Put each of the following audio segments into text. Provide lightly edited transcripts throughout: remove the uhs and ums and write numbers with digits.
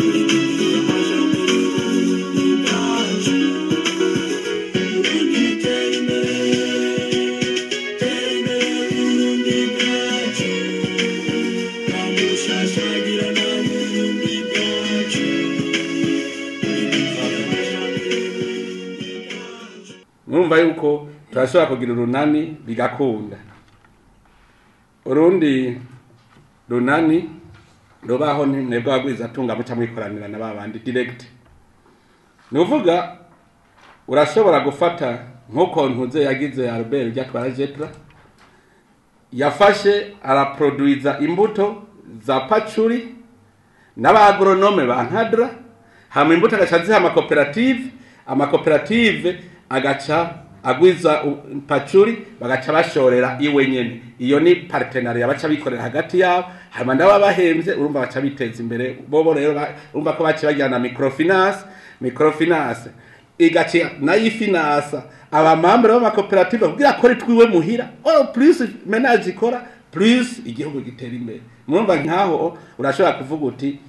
Amajambere Burundi bwacu. Burundi tera imbere, tera imbere Burundi bwacu. Ntamushashagirana Burundi bwacu. Amajambere Burundi bwacu. Murumva yuko turashobora kugira urunani bigakunda. Urundi runani rubaho ni mwebwe abagwizatunga muca mwikoranira na babandi direct. Ni uvuga urashobora gufata nk'uko Ntuze yagize Albert ujya atwara Jetra, yafashe araproduiza imbuto za pacuri n'abagronome ba nkadra, hama imbuto agaca aziha amakoperative, amakoperative agaca agwiza pacuri, bagaca bashorera iwe nyene. Iyo ni partenariat baca bikorera hagati yabo, hama nabo bahemvye, urumva baca biteza imbere bobo. Rero urumva ko baca bajyana microfinance, microfinance igaca nayo ifinansa abamambere b'amakoperative kugira akore twiwe muhira. Oh, plus ménage ikora, plus igihugu gitera imbere. Murumva nkaho urashobora kuvuga uti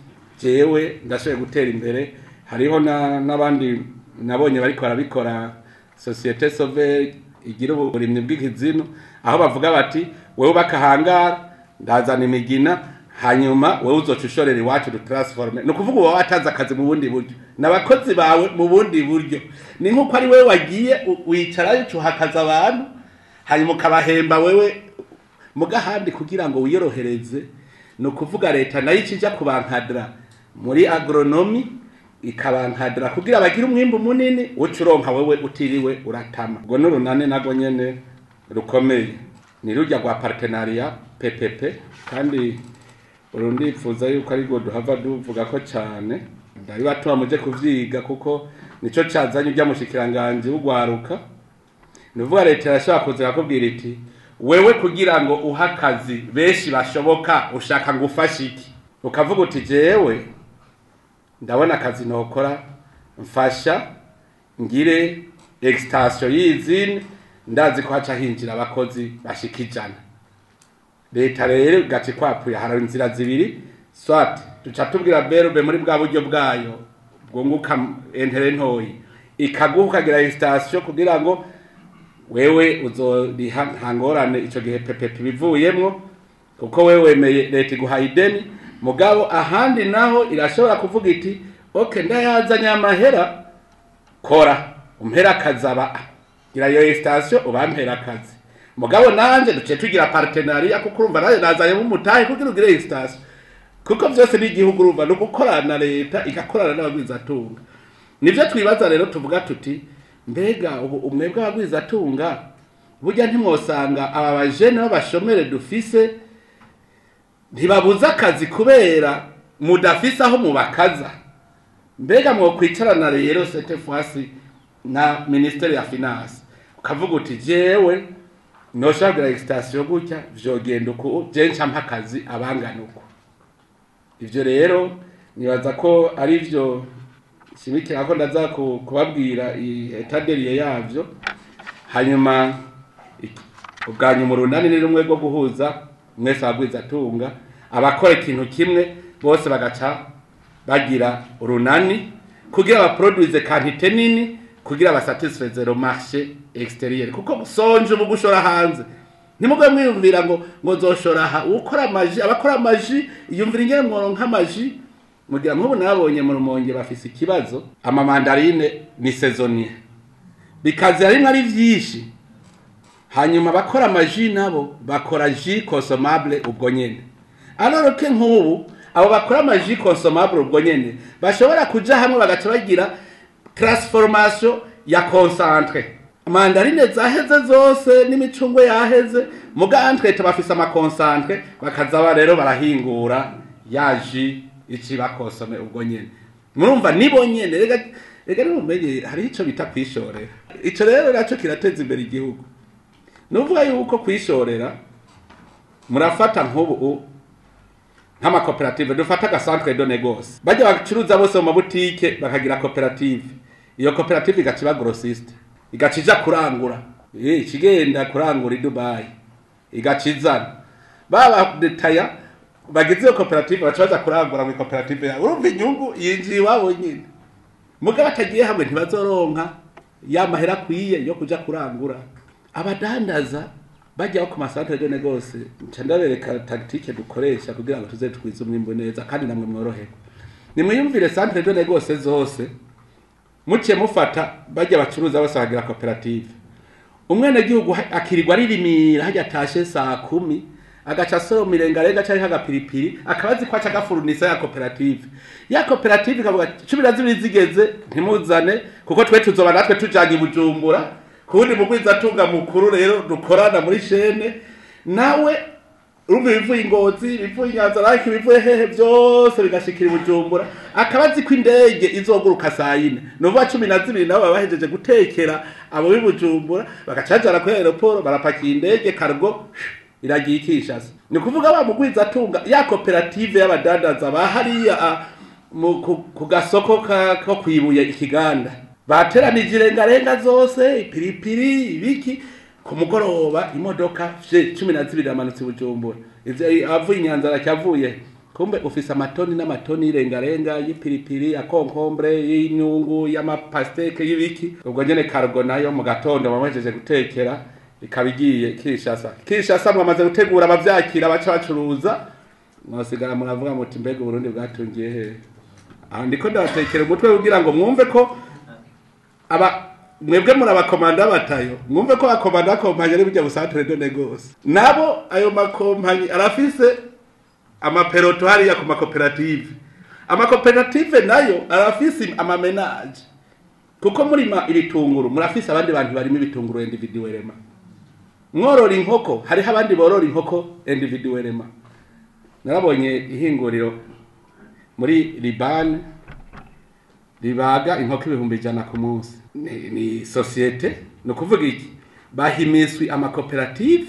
jewe ndashoboye gutera imbere. Hariho n'abandi nabonye bariko barabikora, Société Sauve igira uburimyi bw'ikizino, aho bavuga bati wewe bakahangara ndazana imigina, hanyuma wewe uzoca ushorera iwacu dutransforme. Ni ukuvuga uba watanze akazi mu bundi buryo n'abakozi bawe mu bundi buryo. Ni nk'uko ari wewe wagiye wicarayo ucuhakaza abantu, hanyuma ukabahemba wewe mugahandi kugira ngo wiyorohereze. Ni ukuvuga leta nayo ikija kubankadra muri agronomie, ikabankadra kugira bagire umwimbu munini, uca uronka wewe utiriwe uratama. Ubwo n'urunani narwo nyene rukomeye ni rujya rwa partenariat PPP, kandi uru ndipfuza yuko aribwo duhava duvuga ko cyane. Ndabibatuma muje kuvyiga kuko nico cazanye ujya mushikiranganje w'ugwaruka. Ni ukuvuga leta irashobora kuza irakubwira iti wewe kugira ngo uhe akazi benshi bashoboka ushaka ngo ufashe iki? Ukavuga uti jewe ndabona akazi nokora, mfasha ngire extension y'izine, ndazi ko haca hinjira abakozi bashika 100. Leta rero igaca ikwapuye. Hari inzira zibiri: soit duca tubwira berube muri bwa buryo bwayo bwunguka intérêt ntoyi, ikaguha ukagira extension kugira ngo wewe uzoriha nta ngorane. Ico gihe PPP bivuyemwo kuko wewe wemeye, leta iguhaye ideni. Mugabo ahandi naho irashobora kuvuga iti okay, ndayazanye amahera, kora umpera akazaba gira iyo extension ubampera akazi, mugabo nanje duce tugira partenariat kuko urumva naje nazanye umutahe kugira ugire extension, kuko vyose ni igihugu. Urumva ni ugukorana, leta igakorana n'abagwizatunga. Nivyo twibaza rero, tuvuga tuti mbega ubu umwebwe abagwizatunga burya ntimwosanga aba bajene b'abashomere dufise ntibabuze akazi kubera mudafise aho mubakaza? Mbega mwokwicarana rero cette fois na ministère ya finance, ukavuga uti jewe noshaka kugira extension gutya, vyogenda uku, je nca mpa akazi abangana uku. Ivyo rero nibaza ko ari vyo shimikira ko ndaza kubabwira état des lieux yavyo. Hanyuma ubwa nyuma, urunani ni rumwe rwo guhuza mwese abagwizatunga, abakora ikintu kimwe bose bagaca bagira urunani kugira baproduise quantité nini, kugira basatisfaise le marché extérieur, kuko sonje ubu gushora hanze. Ntimugwe mwiyumvira ngo nzoshora aha. Ukora amaji, abakora amaji, iyumvira ingene mworonka amaji mugira. Nk'ubu nabonye mu Rumonge bafise ikibazo, amamandarine ni saisonnier, bikaza rimwe ari vyinshi. Hanyuma abakora amaji nabo bakora jus consommable ubwo nyene, alors que nk'ubu abo bakora amaji consommable ubwo nyene bashobora kuja hamwe bagaca bagira transformation ya concentré. Mandarine zaheze zose n'imicungwe yaheze, muga entre bafise ama concentré, bakaza rero barahingura ya jus ici bakosome ubwo nyene. Murumva nibo nyene. Rega nimumenye hariho ico bita kwishorera. Ico rero naco kirateza imbere igihugu. Nuvuga yuko kwishorera, murafata nk'ubu nk'amakoperative, dufata aga centre de négoce, bajya bacuruza bose mu mabutike bakagira koperative. Iyo koperative igaca iba grossiste, igaca ija kurangura, ikigenda kurangura i Dubai, igaca izana baba détaillants. Bagize iyo koperative baca baza kurangura mu koperative yabo, urumva inyungu yinjiye iwabo nyine. Mugabo batagiye hamwe ntibazoronka ya mahera akwiye yo kuja kurangura. Abadandaza bajya ku masantere de négoce, nca ndabereka tactique dukoresha kugira ngo tuze twize umwimbu neza kandi namwe mworoherwe. Nimwiyumvire centre de négoce zose muciye mufata bajya bacuruza bose bagira koperative. Umwenegihugu akirirwa aririmira hajya atashe saa 10, agaca asoroma irengarenga canke agapiripiri, akaba azi ko aca agafurunisa ya koperative. Ya koperative ikavuga 12 zigeze ntimuzane, kuko twe tuzoba natwe tujanye i Bujumbura kuwundi mugwizatunga mukuru rero dukorana muri shene nawe. Urumva ibivuye Ingozi, ibivuye Inyanza-Lac, ibivuye hehe byose bigashikira i Bujumbura, akaba azi ko indege izoguruka saa 4, nuvuga 12 nabo baba bahejeje gutekera abo b'i Bujumbura, bagaca bajana kuri aéroport, barapakiye indege cargo iragiye Kinshasa. Ni ukuvuga wa mugwizatunga ya koperative y'abadandaza ba hariya ku gasoko ko kwibuye ikiganda, bateranije irengarenga zose, ipiripiri, ibiki, ku mugoroba imodoka fye 12 iramanutse i Bujumbura. Ivyo avuye Inyanza-Lac avuye kumbe ufise amatoni n'amatoni y'irengarenga, y'ipiripiri, ya concombre, y'inyungu, y'amapastèque, y'ibiki. Ubwo nyene cargo nayo mu gatondo bamejeje gutekera ikaba igiye Kinshasa. Kinshasa mwamaze gutegura abavyakira baca bacuruza, mwasigara muravuga muti mbega Uburundi bwatungiye hehe? Aho ndiko ndabatekera umutwe kugira ngo mwumve ko aba mwebwe muri abakomanda batayo, mwumve ko abakomanda kompanyi ari burya busantere de négoce, nabo ayo makompanyi arafise amapeloton hariya ku makoperative, amakoperative nayo arafise amaménages, kuko murima ibitunguru murafise abandi bantu barimo ibitunguru individuellement, mworora inkoko hariho abandi borora inkoko individuellement. Narabonye ihinguriro muri Liban ribaga inkoko 100,000 ku munsi. Ni société, ni ukuvuga iki, bahimiswi amakoperative.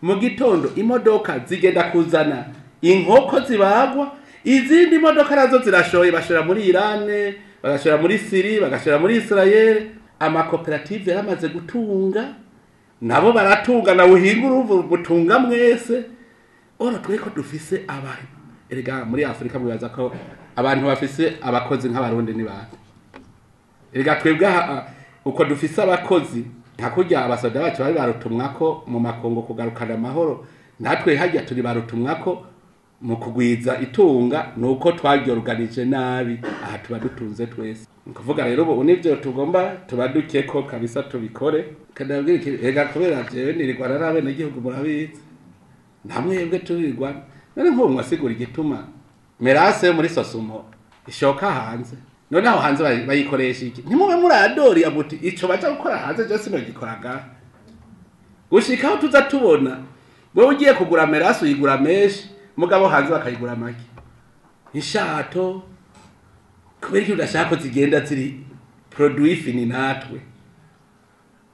Mu gitondo imodoka zigenda kuzana inkoko zibagwa, izindi modoka nazo zirashoye, bashora muri Irane, bagashora muri Siri, bagashora muri Israel. Amakoperative yaramaze gutunga, nabo baratunga, na uhingura ubu butunga mwese. Oro twe ko dufise abantu, erega muri Afrika mwibaza ko abantu bafise abakozi nk'abarundi ni bande? Erega twebwe uko dufise abakozi, nka kurya abasoda bacu bari barutumwako mu makongo kugarukana amahoro, natwe hajya turi barutumwako mu kugwiza itunga, nuko twaryoruganije nabi. Aha tuba dutunze twese. Ni kuvuga rero ubu nivyo tugomba tubadukeko kabisa, tubikore. Kanabwira iki, erega kubera jewe nirirwa n'abenegihugu, murabizi namwebwe turirwa. None nk'ubu mwasigura igituma mélasse yo muri SOSUMO ishoka hanze? None aho hanze bayikoresha iki? Ntimube muradori amuti ico baja gukora hanze je sinogikora ngaha. Gushika aho tuza tubona wewe ugiye kugura mélasse uyigura menshi, mugabo hanze bakayigura make. Inshato kubera iki udashaka ko zigenda ziri produit fini? Natwe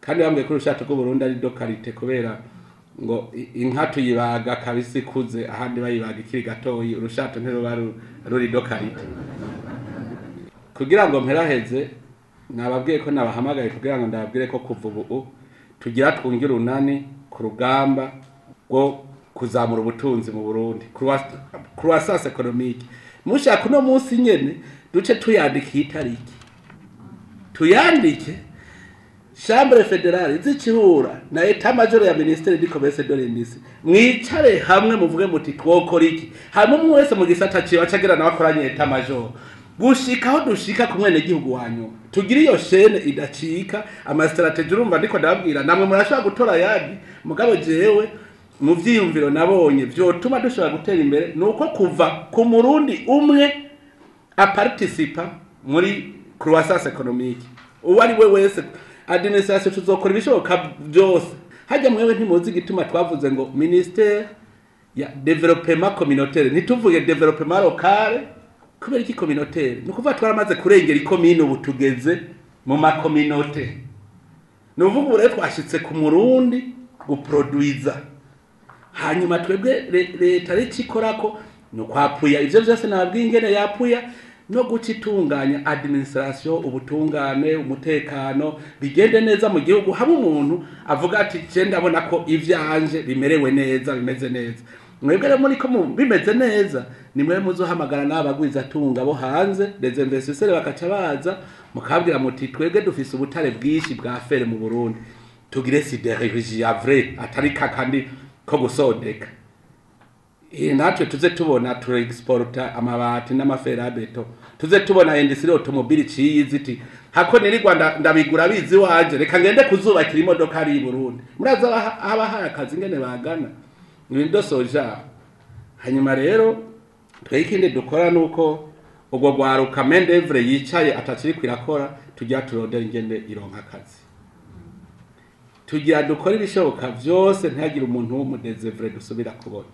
kandi bambwiye ko urushato rw'Uburundi ari de qualité, kubera ngo inka tuyibaga kabisa ikuze, ahandi bayibaga ikiri gatoyi, urushato ntiruba ruri de qualité. Kugira ngo mperaheze, nababwiye ko nabahamagaye kugira ngo ndababwire ko kuva ubu tugira twungire urunani ku rugamba rwo kuzamura ubutunzi mu Burundi, croissance économique. Mushaka uno munsi nyene duce tuyandika itariki, tuyandike, chambre fédérale zicihura na état-major ya ministère du commerce de l'industrie, mwicare hamwe muvuge muti twokora iki, hamwe umwe wese mu gisata ciwe acagira nawe akoranye état-major, gushika aho dushika ku mwene gihugu wanyu, tugira iyo chaîne idacika. Ama stratégies urumva ndiko ndababwira, namwe murashobora gutora ayandi, mugabo jewe mu vyiyumviro nabonye vyotuma dushobora gutera imbere nuko kuva ku murundi umwe aparticipa muri croissance économique, uwo ari we wese. Administration tuzokora ibishoboka byose. Hajya mwewe ntimuzi igituma twavuze ngo ministère ya développement communautaire, ntituvuge développement local? Kubera iki communautaire? Ni ukuvuga twaramaze kurengera ikomine, ubu tugeze mu makominote. Ni ukuvuga ubu rero twashitse ku murundi guproduiza, hanyuma twebwe leta rero ikorako ni ukwapuya ivyo vyose nababwiye ingene yapuya no guca itunganya administration, ubutungane, umutekano bigende neza mu gihugu, hamwe umuntu avuga ati je ndabona ko ivyanje bimerewe neza, bimeze neza. Mwebwe rero muri ko bimeze neza, ni mwe muzohamagara n'abagwizatunga bo hanze, les investisseurs, bakaca baza mukabwira muti: "Twebwe dufise ubutare bwinshi bwa fer mu Burundi, tugire sidérurgie ya vrai, atari kakandi ko gusodeka." Natwe tuze tubona turexporta amabati n'ama fer à béton, tuze tubona industrie automobile ciyizi iti hako nirirwa ndabigura bizi wanje, reka ngende kuzubakira imodoka ari i Burundi. Muraza abahaye akazi ingene bagana ibindosoja. Hanyuma rero twe ikindi dukora nuko ubwo rwaruka, main d'œuvre yicaye atakiri kwirakora, tujya turondera ingene ironka akazi. Tugira dukora ibishoboka vyose ntihagire umuntu w'umu désœuvré dusubira kubona.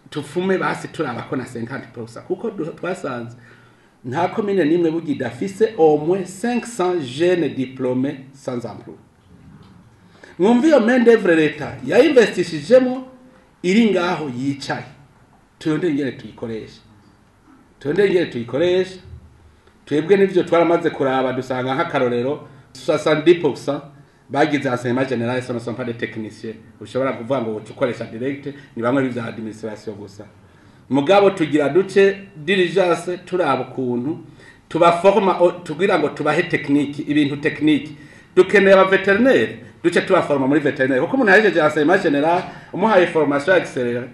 Tufume basi turaba ko na 50%, kuko twasanze nta komine nimwe burya idafise au moins 500 jeunes diplômés sans emploi. Mwumva iyo main d'œuvre leta yayinvestishijemo iri ngaho yicaye, turondere ingene tuyikoresha, turondere ingene tuyikoresha. Twebwe n'ivyo twaramaze kuraba, dusanga nk'akarorero 70% bagize enseignement général ce ne sont pas des techniciens. Ushobora kuvuga ngo uca ukoresha direct, ni bamwe b'ivya administration gusa. Mugabo tugira duce diligence, turaba ukuntu tubaforma tugira ngo tubahe technique, ibintu technique. Dukeneye aba vétérinaire, duce tubaforma muri vétérinaire, kuko umuntu yahejeje enseignement général umuhaye formation accélérée,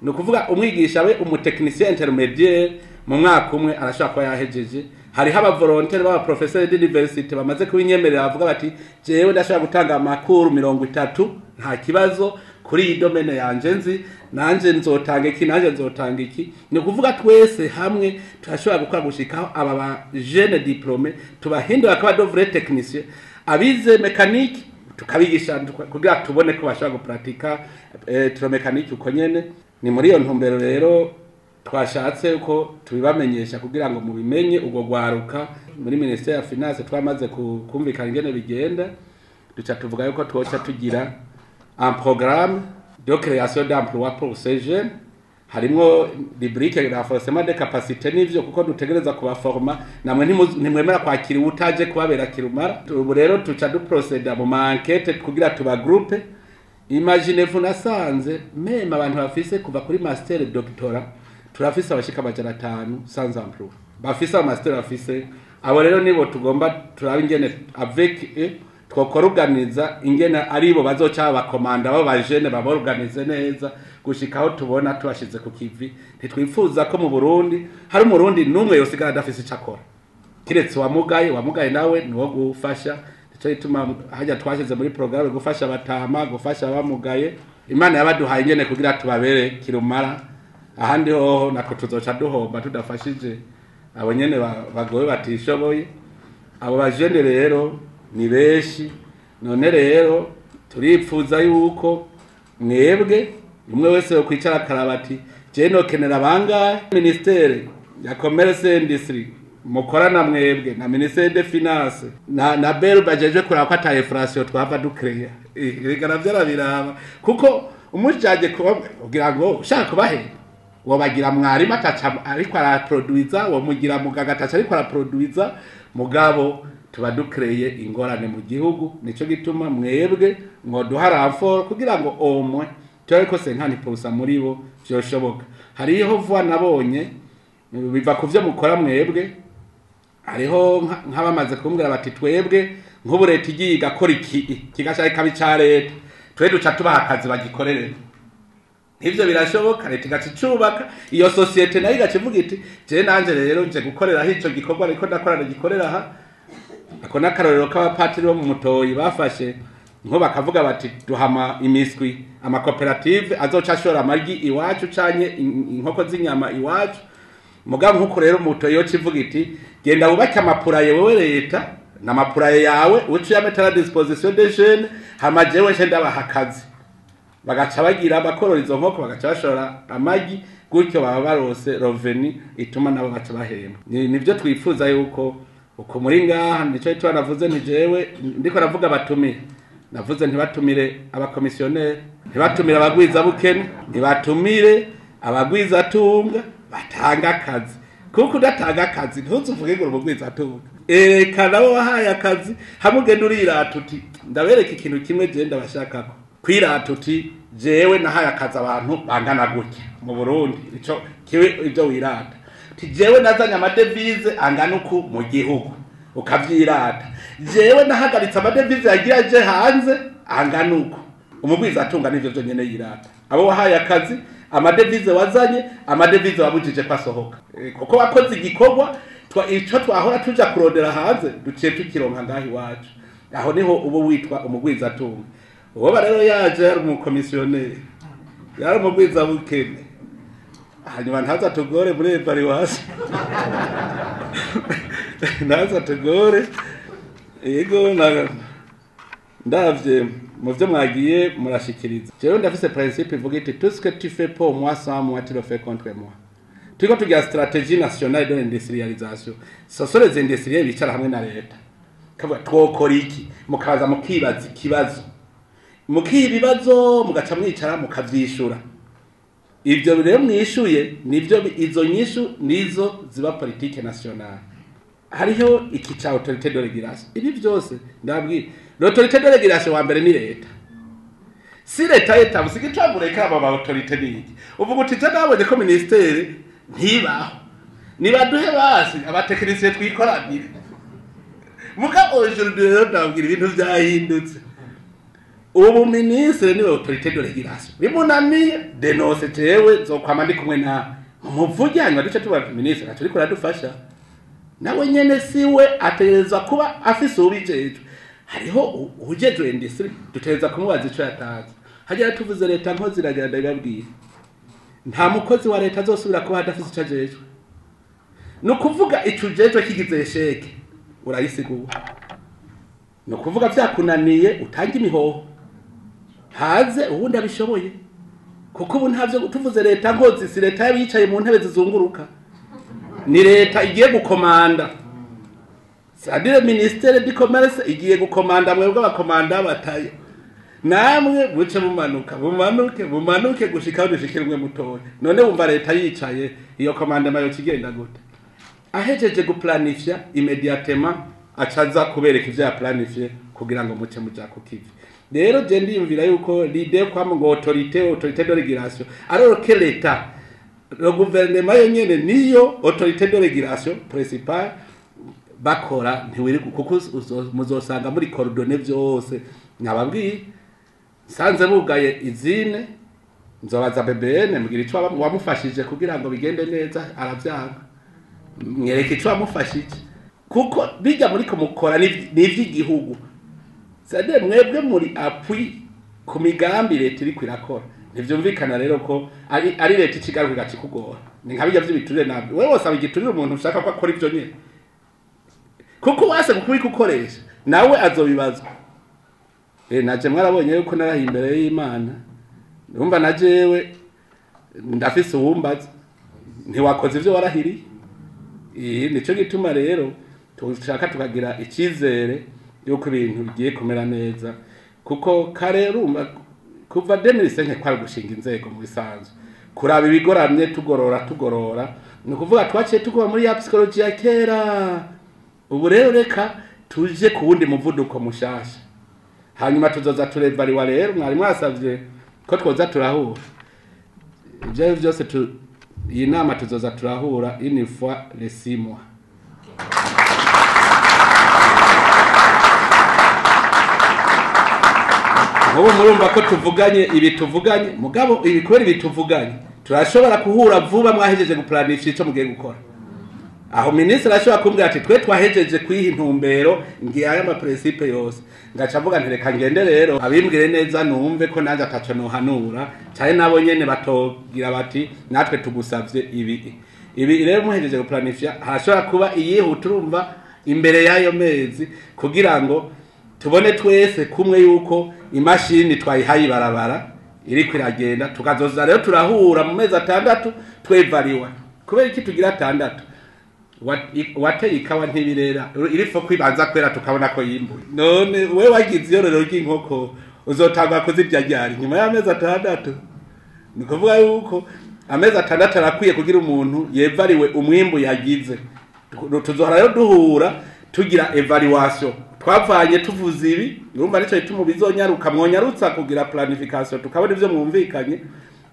ni ukuvuga umwigisha we umu technicien intermédiaire, mu mwaka umwe arashobora kuba yahejeje. Hariho aba volontaires b'aba professeur d'université bamaze kubinyemerera, bavuga bati: "Jewe ndashobora gutanga amakuru 30, nta kibazo, kuri iyi domaine yanje nzi, nanje nzotanga iki, nanje nzotanga iki." Ni ukuvuga twese hamwe turashobora gukora gushikaho aba ba jeunes diplômés tubahindura akaba de vrais techniciens. Abize mécanique tukabigisha kugira tubone ko bashobora gupratika électromécanique uko nyene. Ni muri iyo ntumbero rero twashatse uko tubibamenyesha kugira ngo mubimenye. Ubwo rwaruka muri ministère ya finance twamaze kumvikana ingene bigenda, duca tuvuga yuko twoca tugira un programme de création d'emploi pour ces jeunes, harimwo rubrique renforcement des capacités n'ivyo, kuko dutegereza kubaforma. Namwe ntimwemera kwakira utaje kubabera kirumara. Ubu rero tuca duproceda mu ma enquête kugira tubagroupe. Imagine vous, nasanze même abantu bafise kuva kuri master, doctorat, turafise abashika 500 sans emploi, bafise ama master, bafise. Abo rero nibo tugomba turabe ingene avec eux twokora ingene aribo bazoca bakomanda abo bajene, baborganize neza gushika aho tubona tubashize ku kivi. Ntitwifuza ko mu Burundi hari umurundi n'umwe yosigara adafise ico akora, kiretse wamugaye. Wamugaye nawe niwo gufasha. Nico gituma hajya twashyize muri programme gufasha abatama, gufasha abamugaye. Imana yabaduhaye ingene kugira tubabere kirumara. Ahandi hoho nako tuzoca duhomba tudafashije abo nyene bagowe batishoboye. Abo bajene rero ni benshi. None rero turipfuza yuko mwebwe umwe wese yokwicara akaraba ati: "Je nokenera bangahe?" Ministère ya commerce, industrie mukorana mwebwe na ministère de finance na BRB bajeje kuraba ko ata inflation twava ducreya. Reka navyo arabiraba, kuko umujaje kuba kugira ngo ushaka kubahenda, wobagira mwarimu ataca ariko araproduiza, womugira muganga ataca ariko araproduiza, mugabo tuba dukreye ingorane mu gihugu. Nico gituma mwebwe mwoduha renfort kugira ngo omwe turabe ko 50% muri bo vyoshoboka. Hariho vuba nabonye biva ku vyo mukora mwebwe, hariho nk'abamaze kumbwira bati: "Twebwe nk'ubu leta igiye igakora iki kigashaka ikaba ica leta, twe duca tubaha akazi bagikorere." Ivyo birashoboka, leta igaca icubaka iyo société, nayo igaca ivuga iti: "Je nanje rero nje gukoreraho ico gikorwa ariko ndakora, ndagikorera aha." Ako n'akarorero k'abapatiri bo mu Mutoyi bafashe nko bakavuga bati: "Duhama imiswi, amakoperative azoca ashora amagi iwacu canke inkoko z'inyama iwacu." Mugabo nkuko rero Umutoyi yoca ivuga iti: "Genda wubake ama poulailler wewe leta, n'ama poulailler yawe uce uyamette à la disposition des jeunes, hama jewe nce ndabaha akazi." Bagaca bagira bakorora izo nkoko, bagaca bashora amagi, gutyo baba barose revenu ituma nabo baca bahembwa. Nivyo twifuza yuko uko muri ngaha. Nico gituma navuze nti jewe ndiko navuga batumire, navuze ntibatumire abakomisiyoneri, ntibatumire abagwizabukene, ntibatumire abagwizatunga, batanga akazi, kuko udatanga akazi ntuzuvuge ngo uri umugwizatunga. Erekana abo wahaye akazi, hamwe ugenda urirata uti: "Ndabereka ikintu kimwe je ndabashakako." Kwirata uti: Jewe nahaye akazi abantu bangana gutya mu Burundi, ico kiwe ibyo wirata. Ti jewe nazanye amadevize angana uku mu gihugu, ukavyirata. Jewe nahagaritse amadevize yagiye aje hanze angana uku. Umugwiza atunga nivyo vyonyene yirata. Abo wahaye akazi, amadevize wazanye, amadevize wabujije kwasohoka. Kuko wakoze igikorwa ico twahora tuja kurondera hanze duciye tukironka ngaho iwacu. Aho niho ubu witwa umugwiza atunga. Uwo rero yaje yari umukomisiyoneri, yari umugwiza bukene, hanyuma ntaza tugore muri evaluation, ntaza tugore. Yego, ndavye mu vyo mwagiye murashikiriza, jewe ndafise principe ivuga iti: "Tout ce que tu fais pour moi sans moi, tu le fais contre moi." Turiko tugira stratégie nationale de l'industrialisation, ce sont les industriels bicara hamwe na leta kavuga twokora iki, mukaza mukibaza ikibazo, mukiha ibibazo, mugaca mwicara mukavyishura. Ivyo rero mwishuye nivyo, izo nyishu nizo ziba politique nationale. Hariho iki ca autorité de régulation. Ibi vyose ndabwira, l'autorité de régulation wa mbere ni leta. Si leta yetabuze icamureka, aba ba autorité ni iki? Uvuga uti je nabonye ko ministère ntibaho, nibaduhe basi abatekinisiye twikoranire. Muga aujourd'hui rero ndabwira, ibintu vyahindutse. Ubu ministre niwe autorité de régulation. Bimunaniye, dénonce. Jewe nzokwama ndi kumwe nawe mumuvuge, hanyuma duce tuba ministre ati uriko uradufasha. Nawe nyene siwe ategerezwa kuba afise ubijejwe. Hariho uwujejwe industrie, dutegereza kumubaza ico yatanze. Hagera tuvuze leta nkozi iragira, ndabibabwiye, nta mukozi wa leta azosubira kuba adafise ico ajejwe. Ni ukuvuga ico ujejwe kigize échec, urayisigura. Ni ukuvuga vyakunaniye, utange imihoho, haze uwundi abishoboye. Kuko ubu ntavyo tuvuze leta nkozi, si leta y'abicaye mu ntebe zizunguruka, ni leta igiye gukomanda, c'est-à-dire ministère du commerce igiye gukomanda. Mwebwe abakomanda bataye, namwe muce mumanuka, mumanuke, mumanuke gushika aho dushikirwe mutoya. None wumva leta yicaye, iyo commandement yo kigenda gute? Ahejeje guplanifya, immédiatement acaza kubereka ivyo yaplanifye kugira ngo muce muja ku kivi. Rero je ndiyumvira yuko l'idée kwa ngo autorité de régulation, alors que l'état, le gouvernement yonyene niyo autorité de régulation principale. Bakora ntiwiri kuko muzosanga muri coordonnées vyose. Nababwiye, nsanze bugaye izine, nzobaza BBN, mbwira ico wamufashije kugira ngo bigende neza. Aravyanga, mwereke ico wamufashije, kuko bijya muri kumukora ni ivy'igihugu. C'est-à-dire mwebwe muri appui ku migambi leta iriko irakora. Ntivyumvikana rero ko ari leta ikigaruka igacikugora. Ni nka bijya vy'ibiturire nabyo. Wewe wosaba igiturire umuntu ushaka ko akora ivyo nyene, kuko wase kubikukoresha nawe azobibazwa. Naje mwarabonye yuko narahiye imbere y'Imana. Urumva na jewe ndafise uwumbaza ntiwakoze ivyo warahiriye. Nico gituma rero tushaka tukagira icyizere yuko ibintu bigiye kumera neza, kuko kare urumva kuva 2005 kwari gushinga inzego mu bisanzwe, kuraba ibigoramye, tugorora, tugorora. Ni ukuvuga twaciye tuguma muri ya psychologie ya kera. Ubu rero reka tuje ku wundi muvuduko mushasha, hanyuma tuzoza turevariwa. Rero mwari mwasavye ko twoza turahura. Ibyo byose iyi nama tuzoza turahura une fois les 6 mois. Nk'ubu murumva ko tuvuganye ibi tuvuganye, mugabo ibi kubera ibi tuvuganye turashobora kuhura vuba mwahejeje guplanisha ico mugiye gukora. Aho minisitiri arashobora kumbwira ati twe twahejeje kwiha intumbero, ngiye aya maprincipe yose, ngaca mvuga nti reka ngende rero abimbwire neza, numve ko nanjye ataco nohanura cyane. Nabo nyene batogira bati natwe tugusavye ibi ibi. Rero muhejeje guplanifya, hashobora kuba iyihuta, urumva, imbere y'ayo mezi, kugira ngo tubone twese kumwe yuko imashini twayihaye ibarabara iriko iragenda. Tukazoza rero turahura mu mezi 6 twevariwa. Kubera iki tugira 6? Wateye ikawa ntibirera, irifo kwibanza kwera tukabona ko yimbuye. None we wagize iyororero ry'inkoko, uzotangwa kuzirya ryari? Nyuma y'amezi 6. Ni ukuvuga yuko amezi 6 arakwiye kugira umuntu yevariwe umwimbu yagize. Tuzohora rero duhura. tugira evaluation. Twavanye tuvuze ibi, urumva nico gituma bizonyaruka, mwonyarutsa kugira planification tukabona ivyo mwumvikanye.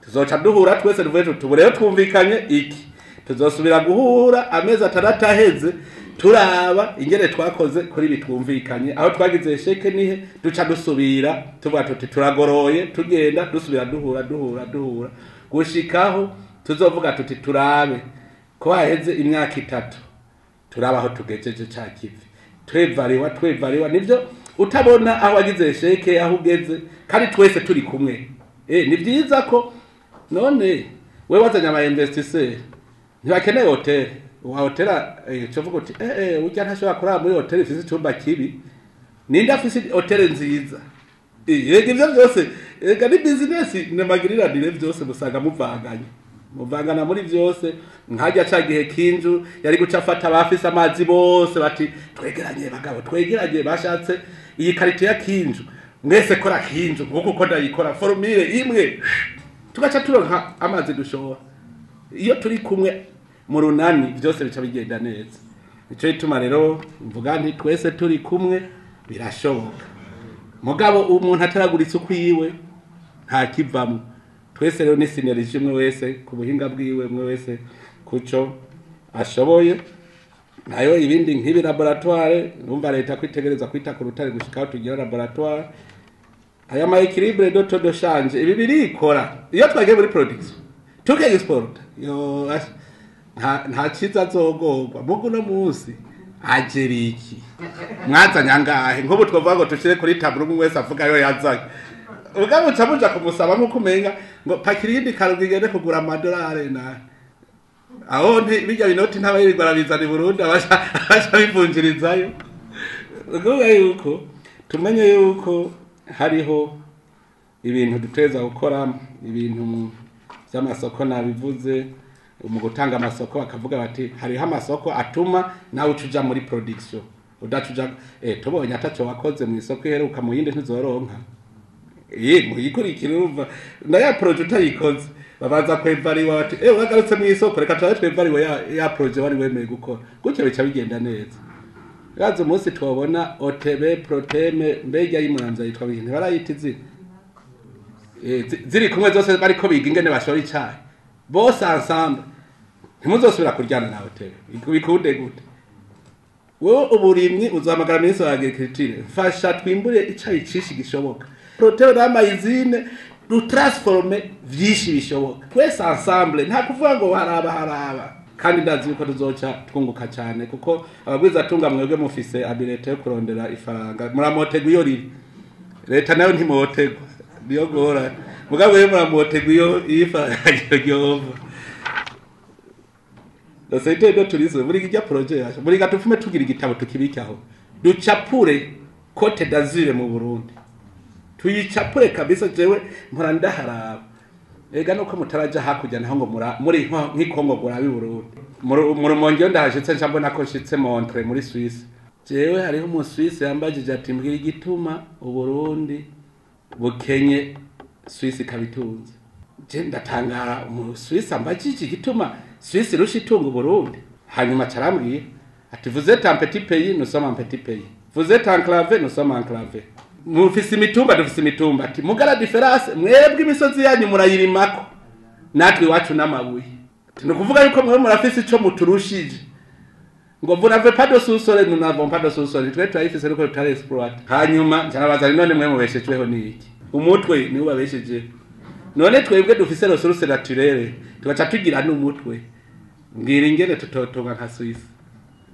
Tuzoca duhura twese tuvuye tuti rero twumvikanye iki, tuzosubira guhura amezi 6 aheze turaba ingene twakoze kuri bitwumvikanye, aho twagize sheke nihe duca dusubira tuvuga tuti turagoroye, tugenda dusubira duhura duhura duhura gushikaho tuzovuga tuti turabe ko haheze imyaka 3 turabaho tugejeje ca kivi, twevariwa twevariwa. Nivyo utabona aho wagize sheke aho ugeze, kandi twese turi kumwe. Ni vyiza ko none we wazanye aba investisseur ntibakeneye hotel, wa hotel cyovuga uti urya ntashobora kurara muri hotel ifise icumba kibi, ninde afise hotel nziza? Yego ivyo byose ega ni business namagiriranire byose musanga muvanganye, muvangana muri byose. Nkajya ca gihe kinju yari guca afata abafise amazi bose bati twegeranye bagabo, twegeranye, bashatse iyi karite ya kinju mwese kora kinju nkuko uko ndayikora formule imwe, tugaca turonka amazi dushobora. Iyo turi kumwe mu runani byose bica bigenda neza. Nico gituma rero mvuga nti twese turi kumwe birashoboka, mugabo umuntu ataraguritse ukwiwe nta kivamwo. Twese rero ni synergie, umwe wese ku buhinga bwiwe, umwe wese kuco ashoboye. Nayo ibindi nk'ibi laboratoire, numva leta kwitegereza kwita ku rutare gushika aho tugira laboratoire. Aya ma équilibre de taux de change ibi birikora iyo twagiye muri production tuke export yo nta ciza azogorwa. Mugu no munsi ageriki mwazanye angahe? Nk'ubu twovuga ngo tushire kuri tableau umwe wese avuga yo yazanye, ubwo muca muja kumusaba nk'uko umenga ngo pakira iyindi karungu igende kugura amadolari na aho bijya binoti ntabayirirwa arabizana i Burundi, abasha bivunjirizayo. Ukuvuga yuko tumenye yuko hariho ibintu duteza gukora, ibintu by'amasoko nabivuze. Mu gutanga amasoko bakavuga bati hariho amasoko atuma nawe ucuja muri production, udacuja tubonye ataco wakoze mu isoko iheruka mu yindi ntizoronka. Muyikurikira urumva na ya projet utayikoze babanza kwevariwa bati wagarutse mu isoko reka turabe twevariwe ya projet wari wemeye gukora. Gutyo bica bigenda neza. Gazo umunsi twabona OTB Proteme mbega y'Imuramvya yitwa bintu barayita izina ziri kumwe zose bariko biga ingene bashora icayi bose ensemble, ntimuzosubira kuryana na OTB bikunde gute? Wowe uburimyi uzahamagara minisitiri wa agriculture, mfasha twimbure icayi cishi gishoboka, Proteme n'amayizine dutransforme vyinshi bishoboka twese ensemble, nta kuvuga ngo haraba haraba. Kandi ndazi yuko tuzoca twunguka cyane, kuko abagwiza tunga mwebwe mufise abilité yo kurondera ifaranga, muramotegwa iyo riri, leta nayo ntimotegwa niyo gora, mugabo wewe muramotegwa iyo ifaranga ryova. La secteur de tourisme muri kijya projet yacu muri gatufume tugira igitabo tukibikaho, ducapure Côte d'Azur mu Burundi, tuyicapure kabisa. Jewe mpora ndaharaba ega nuko mutaraja hakurya naho ngo muri nk'ikongo gurabi Burundi. Mu Rumonge ndahashitse nca mbona ko nshitse Montre muri Suisse. Jewe hariho umu Suisse yambajije ati mbwira igituma Uburundi bukenye Suisse ikabitunze. Je ndatangara, umu Suisse ambajije igituma Suisse irusha itunga Uburundi. Hanyuma carambwiye ati vous êtes un petit pays, nous sommes un petit pays, vous êtes enclavé, nous sommes enclavés, mufise imitumba dufise imitumba, ati mugara différence mwebwe imisozi yanyu murayirimako natwe iwacu n'amabuye. Ni ukuvuga yuko mwe murafise ico muturushije, ngo vous n'avez pas de sous-sol, nous n'avons pas de sous-sol, twe turayifise ariko tutari exploiter. Hanyuma ncarabaza none mwe mubeshejweho n'iki? Umutwe niwo babesheje. None twebwe dufise ressources naturelles tugaca tugira n'umutwe, mbwira ingene tutotonga nka Suisse.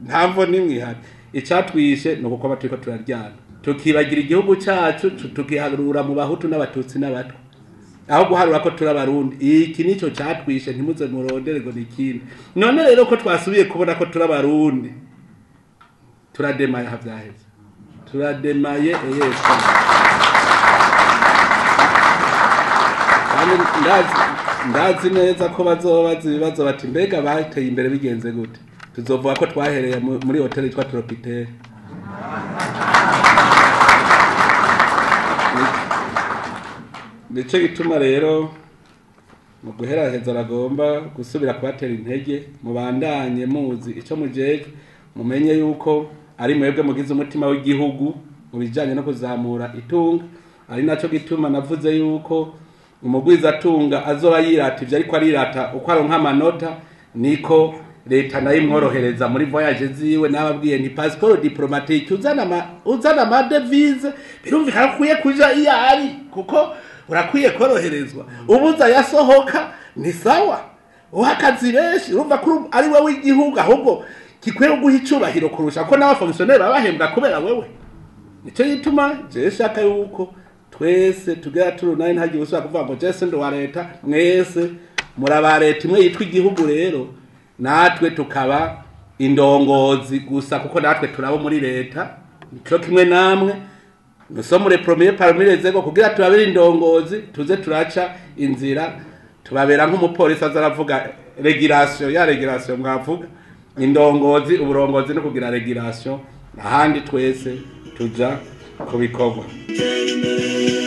Ntamvo nimwe ihari. Icatwishe ni uko turiko turaryana, tukibagira igihugu cacu, tukiharura mu Bahutu n'Abatutsi n'Abatwa, aho guharura ko turi Abarundi. Iki nico catwishe, ntimuze murondere ngo nikindi. None rero ko twasubiye kubona ko turi Abarundi, turademaye aha vyaheze, turademaye eyese. Kandi ndazi neza ko bazobaza ibibazo bati mbega bateye imbere bigenze gute? Tuzovuga ko twahereye muri hotel yitwa Tropitel. Nico gituma rero mu guheraheza aragomba gusubira kubatera intege, mubandanye muzi ico mujejwe, mumenye yuko Ari mwebwe mugize umutima w'igihugu mu bijanye no kuzamura itunga. Ari naco gituma navuze yuko umugwizatunga azoba yirata ivyo ariko arirata uko aronka amanota, niko leta nayo imworohereza muri voyage ziwe. Nababwiye nti passeport diplomatique uzana ama devise, birumvikana ko ukwiye kuja iyo ari, kuko urakwiye koroherezwa. Ubuza yasohoka ni sawa, uha akazi benshi, urumva ko ari wowe igihugu ahubwo gikwiye guha icubahiro kurusha ko n'abafonctionnaire baba bahembwa kubera wewe. Nico gituma jewe shaka yuko twese tugera turunani, ntagire usubira kuvuga ngo jewe sindi uwa leta. Mwese muraba leta imwe yitwa igihugu. Rero natwe tukaba indongozi gusa, kuko natwe turabo muri leta nico kimwe namwe. Nous sommes les premiers parmi les égaux. Kugira tubabere indongozi, tuze turaca inzira, tubabera nk'umupolisi aza aravuga régulation ya régulation. Mwavuga indongozi, uburongozi no kugira régulation, ahandi twese tuja ku bikorwa. Tera imbere.